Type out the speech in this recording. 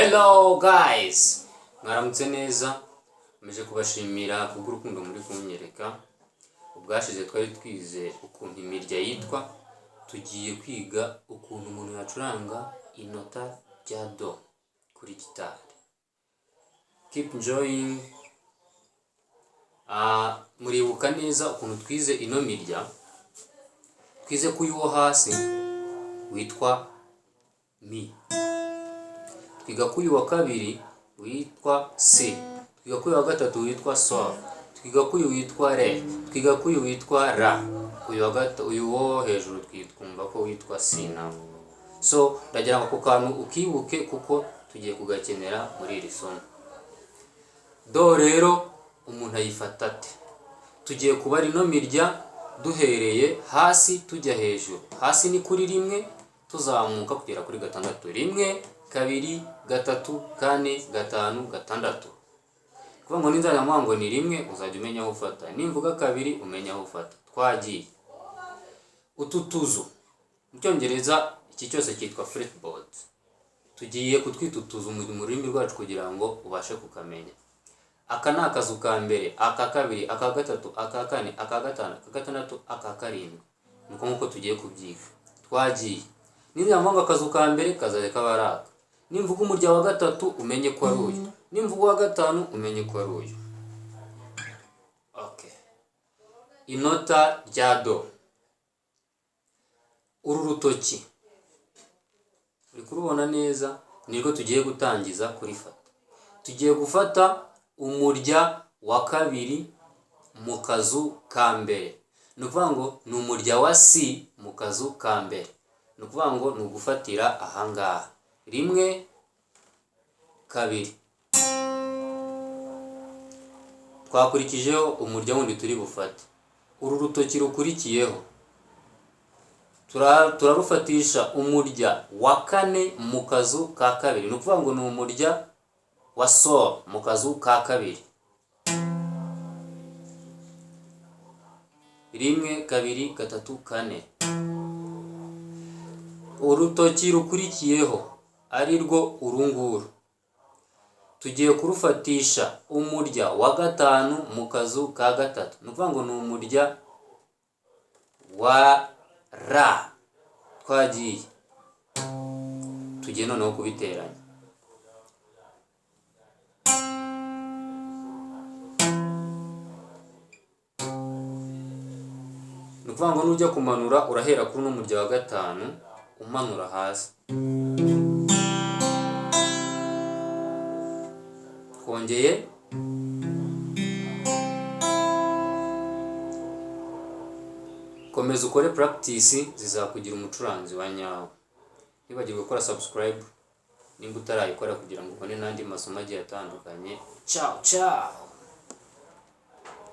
Hello guys, mwaramutse neza. Nkomeje kubashimira kubw'urukundo muri kunyereka. Ubwashize twari twize ukuntu imirya yitwa, tugiye kwiga ukuntu umuntu yacuranga inota rya do kuri gitari. Keep enjoying. Muribuka neza ukuntu twize ino mirya? Twize ko uyu wo hasi witwa mi, twiga ko uyu wa kabiri witwa si, twiga ko uyu wa gatatu witwa sol, twiga ko uyu witwa re, twiga ko uyu witwa ra, uyu wo hejuru twumva ko witwa si nawo. So ndagira ngo ako kantu ukibuke kuko tugiye kugakenera muri iri somo. Do rero umuntu ayifata ate? Tugiye kubara ino mirya duhereye hasi tujya hejuru. Hasi ni kuri rimwe, tuzamuka kugera kuri gatandatu. 1, 2, 3, 4, 5, 6. Kuvuga ngo ninzajya mvuga ngo ni 1, uzajya umenya aho ufata. Nimvuga 2, umenya aho ufata. Twagiye. Utu tuzu mu Cyongereza iki cyose cyitwa fretboard. Tugiye kutwita utuzu mu rurimi rwacu kugira ngo ubashe kukamenya. Aka ni akazu ka mbere, aka kabiri, aka gatatu, aka kane, aka gatanu, aka gatandatu, aka karindwi. Niko nkuko tugiye kubyiga. Twagiye. Ninzajya ngo akazu ka mbere kazajya kaba ari aka. Nimvuga umurya wa gatatu umenye ko ari uyu. Nimvuga uwa gatanu umenye ko ari uyu. Okay. Inota rya do. Uru rutoki uri kurubona neza, nirwo tugiye gutangiza kurifata. Tugiye gufata umurya wa kabiri mu kazu ka mbere. Ni ukuvuga ngo ni umurya wa si mu kazu ka mbere. Ni ukuvuga ngo ni ugufatira ahangaha. 1, 2. Twakurikijeho umurya wundi turi bufate. Uru rutoki rukurikiyeho turarufatisha umurya wa kane mu kazu ka kabiri. Ni ukuvuga ngo ni umurya wa sol mu kazu ka kabiri. 1, 2, 3, 4. Urutoki rukurikiyeho ari rwo uru nguru, tugiye kurufatisha umurya wa gatanu mu kazu ka gatatu. Ni ukuvuga ngo ni umurya wa ra. Twagiye. Tugiye noneho kubiteranya. Ni ukuvuga ngo nujya kumanura urahera kuri uno murya wa gatanu umanura hasi. Twongeye. Komeza ukore practice, zizakugira umucuranzi wa nyawe. Ntiwibagirwe gukora subscribe nimba utarayikora kugira ngo ubone n'andi masomo agiye atandukanye. Ciao ciao.